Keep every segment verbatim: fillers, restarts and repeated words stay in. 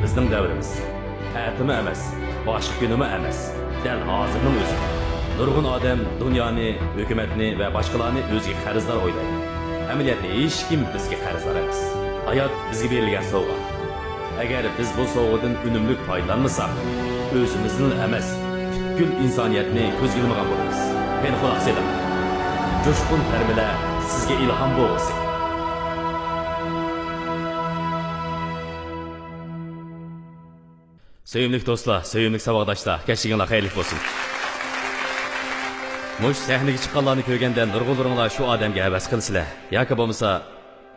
بىزنىڭ دەۋرىمىز. ئەتىمۇ ئەمەس، باشقا كۈنىمۇ ئەمەس. دەل ھازىرنىڭ ئۆزى. نۇرغۇن ئادەم دۇنيانى، ھۆكۈمەتنى ۋە باشقىلارنى ئۆزىگە قەرزدار ئويلايدۇ. ئەمەلىيەتتە ھېچكىم بىزگە قەرزدار ئەمەس. ھايات بىزگە بېرىلگەن سوۋغا. ئەگەر بىز بۇ سوۋغىدىن ئۈنۈملۈك پايدىلانمىساق، ئۆزىمىزنىلا ئەمەس، پۈتكۈل ئىنسانىيەتنى كۆزگە ئىلمىغان بولىمىز. قېنى، قۇلاق سېلىڭ. جۇشقۇن تەرمىلەر سىزگە ئىلھام بولغۇسى. سۆيۈملۈك دوستلار، سۆيۈملۈك ساۋاقداشلار، كەچلىكىڭلار خەيرلىك بولسۇن. مۇشۇ سەھنىگە چىققانلارنى كۆرگەندە نۇرغۇنلىرىڭلار شۇ ئادەمگە ھەۋەس قىلىسىلەر. ياكى بولمىسا،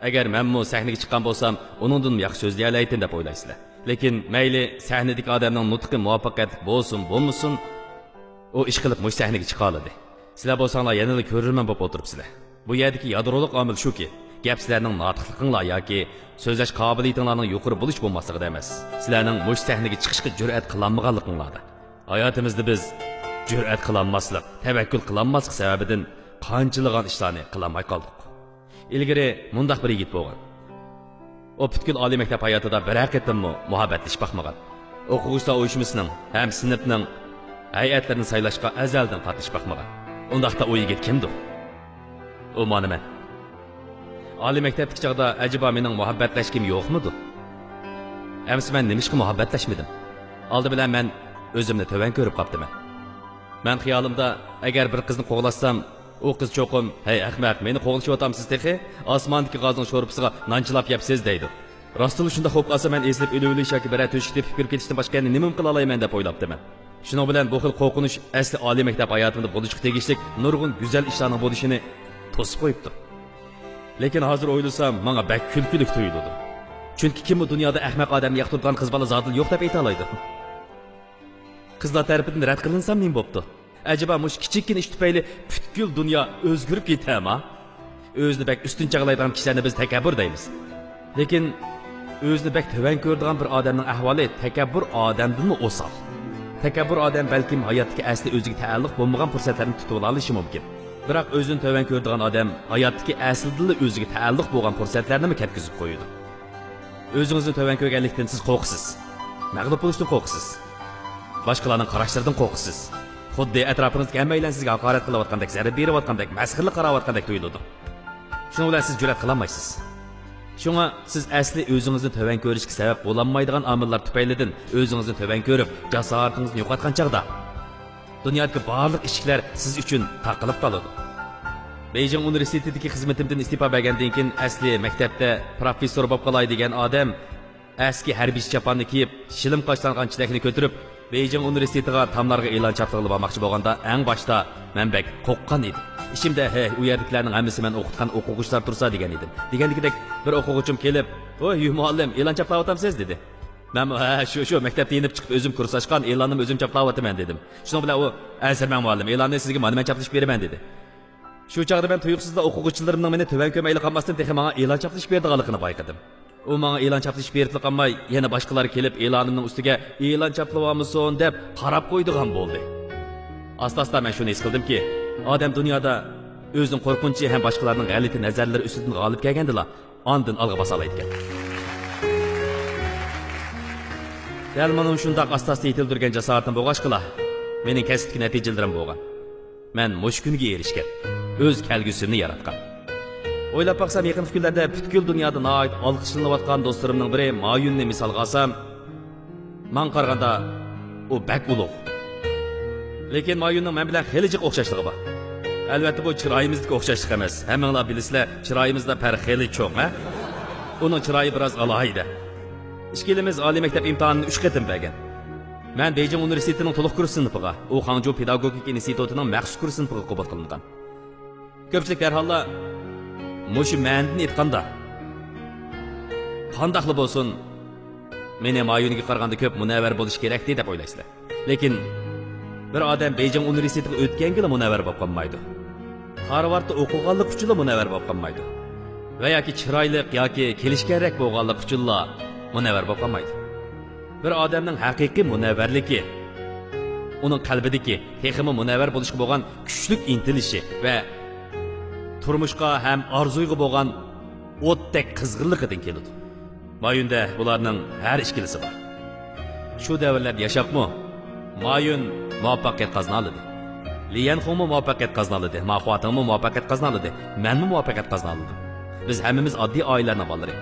ئەگەر مەنمۇ سەھنىگە چىققان بولسام، ئۇنىڭدىنمۇ ياخشى سۆزلىيەلەيتتىم دەپ ئويلايسىلەر. لېكىن مەيلى سەھنىدىكى ئادەمنىڭ نۇتقى مۇۋەپپەقىيەتلىك بولسۇن، بولمىسۇن، ئۇ ئىشقىلىپ مۇشۇ سەھنىگە چىقالىدى. سىلەر بولساڭلار يەنىلا كۆرۈرمەن بولۇپ ئولتۇرۇپسىلەر. بۇ يەردىكى يادرولۇق ئامىل شۇكى، گەپ سىلەرنىڭ ناتىقلىقىڭلار ياكى سۆزلەش قابىلىيىتىڭلارنىڭ يۇقىرى بولۇش بولماسلىقىدا ئەمەس، سىلەرنىڭ مۇشۇ سەھنىگە چىقىشقا جۈرئەت قىلالمىغانلىقىڭلاردا. ھاياتىمىزدا بىز جۈرئەت قىلالماسلىق، تەۋەككۈل قىلالماسلىق سەۋەبىدىن قانچىلىغان ئىشلارنى قىلالماي قالدۇق. ئىلگىرى مۇنداق بىر يىگىت بولغان. ئۇ پۈتكۈل ئالىي مەكتەپ ھاياتىدا بىرەر قېتىممۇ مۇھەببەتلىشىپ باقمىغان. ئوقۇغۇچىلار ئۇيۇشمىسىنىڭ ھەم سىنىپنىڭ ھەيئەتلىرىنى سايلاشقا ئەزەلدىن قاتنىشىپ باقمىغان. ئۇنداقتا ئۇ يىگىت كىمدۇ؟ ئۇ مانا مەن. ئالىي مەكتەپتىكى چاغدا ئەجەبا مېنىڭ مۇھەببەتلەشكىم يوقمىدۇ؟ ئەمىسە مەن نېمىشقا مۇھەببەتلەشمىدىم؟ ئالدى بىلەن مەن ئۆزۈمنى تۆۋەن كۆرۈپ قاپتىمەن. مەن خىيالىمدا، ئەگەر بىر قىزنى قوغلاشسام، ئۇ قىز چوقۇم، «ھەي ئەخمەق، مېنى قوغلىشىۋاتامسىز تېخى؟ ئاسماندىكى غازنىڭ شورپىسىغا نان چىلاپ يەپسىز» دەيدۇ. راستلا شۇنداق بولۇپ قالسا، مەن ئېزىلىپ ئۆلۈۋېلىش ياكى بىرەر تۆشۈككە تېپىپ كىرىپ كېتىشتىن باشقا يەنە نېمىمۇ قىلالايمەن دەپ ئويلاپتىمەن. شۇنىڭ بىلەن بۇ خىل قورقۇنچ ئەسلى ئالىي مەكتەپ ھاياتىمدا بولۇشقا تېگىشلىك نۇرغۇن گۈزەل ئىشلارنىڭ بولۇشىنى توسۇپ قويۇپتۇ. لېكىن ھازىر ئويلىسام، ماڭا بەك كۈلكىلىك تۇيۇلىدۇ. چۈنكى كىممۇ دۇنيادا ئەخمەق ئادەمنى ياقتۇرىدىغان قىز بالا زادىلا يوق دەپ ئېيتالايدۇ؟ قىزلار تەرىپىدىن رەت قىلىنسام نېمە بوپتۇ؟ ئەجەبا مۇشۇ كىچىككىنە ئىش تۈپەيلى پۈتكۈل دۇنيا ئۆزگىرىپ كېتەما؟ ئۆزىنى بەك ئۈستۈن چاغلايدىغان كىشىلەرنى بىز تەكەببۇر دەيمىز. لېكىن ئۆزىنى بەك تۆۋەن كۆرىدىغان بىر ئادەمنىڭ ئەھۋالى تەكەببۇر ئادەمدىنمۇ ئوسال. تەكەببۇر ئادەم بەلكىم ھاياتتىكى ئەسلى ئۆزىگە تەئەللۇق بولمىغان پۇرسەتلەرنى تۇتۇۋالالىشى مۇمكىن. بىراق ئۆزىنى تۆۋەن كۆرىدىغان ئادەم ھاياتتىكى ئەسلىدىنلا ئۆزىگە تەئەللۇق بولغان پۇرسەتلەرنىمۇ كەتكۈزۈپ قويىدۇ. ئۆزىڭىزنى تۆۋەن كۆرگەنلىكتىن سىز قورقىسىز. مەغلۇپ بولۇشتىن قورقىسىز. باشقىلارنىڭ قاراشلىرىدىن قورقىسىز. خۇددى ئەتراپىڭىزدىكى ھەممەيلەن سىزگە ھاقارەت قىلىۋاتقاندەك، زەربە بېرىۋاتقاندەك، مەسخىرىلىك قاراۋاتقاندەك تۇيۇلىدۇ. شۇنىڭ بىلەن سىز جۈرئەت قىلالمايسىز. شۇڭا سىز ئەسلى ئۆزىڭىزنى تۆۋەن كۆرۈشكە سەۋەب بولالمايدىغان ئامىللار تۈپەيلىدىن ئۆزىڭىزنى تۆۋەن كۆرۈپ، جاسارىتىڭىزنى يوقاتقان چاغدا، دۇنيادىكى بارلىق ئىشىكلەر سىز ئۈچۈن تاقىلىپ قالىدۇ. بېيجىڭ ئۇنىۋېرسىتېتىدىكى خىزمىتىمدىن ئىستېپا بەرگەندىن كېيىن ئەسلى مەكتەپتە پروفېسسور بولۇپ قالاي دېگەن ئادەم ئەسكى ھەربىي چاپاننى كىيىپ، شىلىم قاچىلانغان چېلەكنى كۆتۈرۈپ، بېيجىڭ ئۇنىۋېرسىتېتىغا تاملارغا ئېلان چاپلىغىلى بارماقچى بولغاندا، ئەڭ باشتا مەن بەك قورققان ئىدىم. ئىچىمدە، «ھەي، ئۇ يەردىكىلەرنىڭ ھەممىسى مەن ئوقۇتقان ئوقۇغۇچىلار تۇرسا» دېگەن ئىدىم. دېگەندىكىدەك بىر ئوقۇغۇچىم كېلىپ، «ھوي، يۈ مۇئەللىم، ئېلان چاپلاۋاتامسىز؟» دېدى. مەنمۇ، «ھە، شۇ، شۇ، مەكتەپتە يېنىپ چىقىپ ئۆزۈم كۇرس ئاچقان، ئېلاننىمۇ ئۆزۈم چاپلاۋاتىمەن» دېدىم. شۇنىڭ بىلەن ئۇ، «ئەنسىرىمەڭ مۇئەللىم، ئېلاننى سىزگە مانا مەن چاپلىشىپ بېرىمەن» دېدى. شۇ چاغدا مەن تۇيۇقسىزلا ئوقۇغۇچىلىرىمنىڭ مېنى تۆۋەن كۆرمەيلا قالماستىن، تېخى ماڭا ئېلان چاپلىشىپ بېرىدىغانلىقىنى بايقىدىم. ئۇ ماڭا ئېلان چاپلىشىپ بېرىپلا قالماي، يەنە باشقىلار كېلىپ، ئېلانىمنىڭ ئۈستىگە «ئېلان چاپلىۋالمىسۇن» دەپ قاراپ قويىدىغان بولدى. ئاستا-ئاستا مەن شۇنى ھېس قىلدىمكى، ئادەم دۇنيادا ئۆزىنىڭ قورقۇنچى ھەم باشقىلارنىڭ غەلىتە نەزەرلىرى ئۈستىدىن غالىب كەلگەندىلا، ئاندىن ئالغا باسالايدىكەن. دەل مانا شۇنداق ئاستا-ئاستا يېتىلدۈرگەن جاسارىتىم بولغاچقىلا، مېنىڭ كەسىپتىكى نەتىجىلىرىم بولغان. مەن مۇشۇ كۈنگە ئېرىشكەن، ئۆز كەلگۈسۈمنى ياراتقان. ئويلاپ باقسام، يېقىنقى كۈنلەردە پۈتكۈل دۇنيادا ناھايىتى ئالقىشلىنىۋاتقان دوستلىرىمنىڭ بىرى ما يۈننى مىسالغا ئالسام، ماڭا قارىغاندا ئۇ بەك ئۇلۇغ. لېكىن ما يۈننىڭ مەن بىلەن خېلى جىق ئوخشاشلىقى بار. ئەلۋەتتە، بۇ چىرايىمىزدىكى ئوخشاشلىق ئەمەس. ھەممىڭلار بىلىسىلەر، چىرايىمىزدا پەرق خېلى چوڭ، ھە؟ ئۇنىڭ چىرايى بىراز ئالاھىدە. ئىككىلىمىز ئالىي مەكتەپ ئىمتىھانىنى ئۈچ قېتىم بەرگەن. مەن بېيجىڭ ئۇنىۋېرسىتېتىنىڭ تولۇق كۇرس سىنىپىغا، ئۇ خاڭجۇ پېداگوگىكا ئىنستىتۇتىنىڭ مەخسۇس كۇرس سىنىپىغا قوبۇل قىلىنغان. كۆپچىلىك دەرھاللا، مۇشۇ مەنىدىن ئېيتقاندا، قانداقلا بولسۇن، مېنى ما يۈنگە قارىغاندا كۆپ مۇنەۋۋەر بولۇشى كېرەكتى دەپ ئويلايسىلەر. لېكىن بىر ئادەم بېيجىڭ ئۇنىۋېرسىتېتىغا ئۆتكەنگىلا مۇنەۋۋەر بولۇپ قالمايدۇ. خارۋاردتا ئوقۇغانلىقى ئۈچۈنلا مۇنەۋۋەر بولۇپ قالمايدۇ. ۋە ياكى چىرايلىق ياكى كېلىشكەنرەك بولغانلىقى ئۈچۈنلا مۇنەۋۋەر بولۇپ قالمايدۇ. بىر ئادەمنىڭ ھەقىقىي مۇنەۋۋەرلىكى، ئۇنىڭ قەلبىدىكى تېخىمۇ مۇنەۋۋەر بولۇشقا بولغان كۈچلۈك ئىنتىلىشى ۋە تۇرمۇشقا ھەم ئارزۇيغا بولغان ئوتتەك قىزغىنلىقىدىن كېلىدۇ. ما يۈندە بۇلارنىڭ ھەر ئىككىلىسى بار. شۇ دەۋرلەردە ياشاپمۇ مايۈن مۇۋەپپەقىيەت قازىنالىدى. ليەنخۇڭمۇ مۇۋەپپەقىيەت قازىنالىدى. ماخۇاتىڭمۇ مۇۋەپپەقىيەت قازىنالىدى. مەنمۇ مۇۋەپپەقىيەت قازىنالىدىم. بىز ھەممىمىز ئاددىي ئائىلىلەرنىڭ بالىلىرى.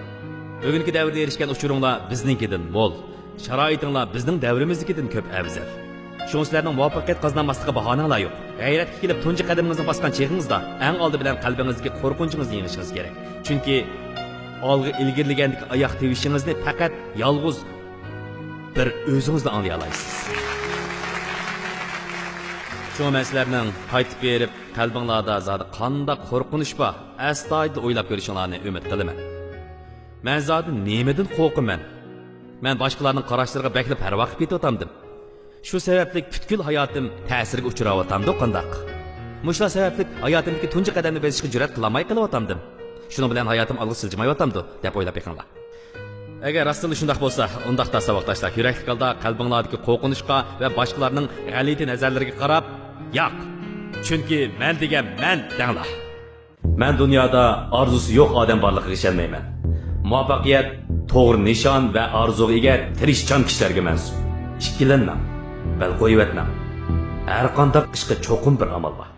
بۈگۈنكى دەۋردە ئېرىشكەن ئۇچۇرۇڭلار بىزنىڭكىدىن مول. شارائىتىڭلار بىزنىڭ دەۋرىمىزدىكىدىن كۆپ ئەۋزەل. شۇڭا سىلەرنىڭ مۇۋەپپەقىيەت قازىنالماسلىققا باھانەڭلار يوق. غەيرەتكە كېلىپ تۇنجى قەدىمىڭىزنى باسقان چېغىڭىزدا، ئەڭ ئالدى بىلەن قەلبىڭىزدىكى قورقۇنچىڭىزنى يېڭىشىڭىز كېرەك. چۈنكى ئالغا ئىلگىرىلىگەندىكى ئاياق تىۋىشىڭىزنى پەقەت يالغۇز بىر ئۆزىڭىزلا ئاڭلىيالايسىز. شۇڭا مەن سىلەرنىڭ قايتىپ بېرىپ، قەلبىڭلاردا زادى قانداق قورقۇنچ بار، ئەستايىدىل ئويلاپ كۆرۈشۈڭلارنى ئۈمىد قىلىمەن. مەن زادى نېمىدىن قورقىمەن؟ مەن باشقىلارنىڭ قاراشلىرىغا بەكلا پەرۋا قىلىپ كېتىۋاتامدىم؟ شۇ سەۋەبلىك پۈتكۈل ھاياتىم تەسىرگە ئۇچراۋاتامدۇ قانداق؟ مۇشۇلار سەۋەبلىك ھاياتىمدىكى تۇنجى قەدەمنى بېسىشقا جۈرئەت قىلالماي قېلىۋاتامدىم؟ شۇنىڭ بىلەن ھاياتىم ئالغا سىلجىمايۋاتامدۇ؟ دەپ ئويلاپ بېقىڭلار. ئەگەر راستتىنلا شۇنداق بولسا، ئۇنداقتا ساۋاقداشلار، يۈرەكلىك ھالدا قەلبىڭلاردىكى قورقۇنچقا ۋە باشقىلارنىڭ غەلىتە نەزەرلىرىگە قاراپ، ياق، چۈنكى مەن دېگەن مەن دەڭلار. مەن دۇنيادا ئارزۇسى يوق ئادەم بارلىقىغا ئىشەنمەيمەن. مۇۋەپپەقىيەت توغرا نىشان ۋە ئارزۇغا ئىگە تىرىشچان كىشىلەرگە مەنسۇپ. ئىككىلەنمەڭ، بەل قويۇۋەتمەڭ. ھەرقانداق ئىشقا چوقۇم بىر ئامال بار.